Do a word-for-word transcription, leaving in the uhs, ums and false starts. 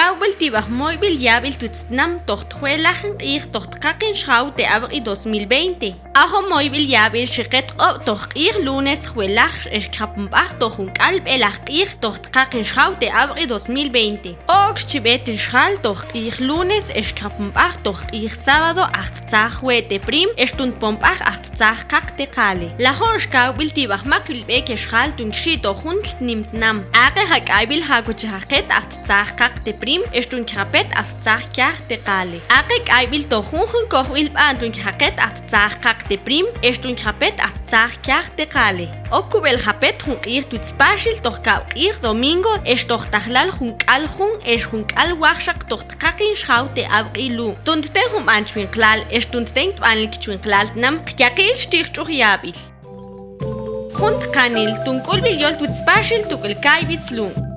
Kawbel tibaj moybil yabil twutz tnam toj tjwelajin q'ij toj txakaqin xjaw te ab'q'i dos mil veinte. Ajo moybil yabil xi qet q'ob' toj q'ij lunes jwelaj ex kjapnb'aj toj jun k'al b'elaj q'ij toj txakaqin xjaw te ab'q'i dos mil veinte. O'okx chi b'et xjal toj q'ij lunes ex kjapnb'aj toj q'ij sábado aj ttzaj jwe' te prim ex tun tponb'aj aj ttzaj qaq te qale. Lajo'ox kawbil tibaj mak yul b'eq xjal tun kxi' toj juntl tnim tnam. Aqe jak'aybil ja'ku chi jaqet aj ttzaj qaq te prim ex tun kjapet aj ttzaj kyaj te qale. Aqe k'aybil toj junjun kojb'il b'an tun kjaqet aj ttzaj qaq te prim ex tun kjapet aj ttzaj kyaj te qale. Ok kub'el japet jun q'ij twutz paxil toj kab' q'ij domingo ex toj tajlal jun k'al jun ex jun k'al wajxaq toj txakaqin xjaw te ab'q'i lu'. Tun tten jun b'an chwinqlal ex tun tten tb'anil chwinqlal tnam, qyaqil xti' jtx'uj yabil. Jun tqanil tun k'ulb'il yol twutz paxil tuk'il ka'y b'itz lu'.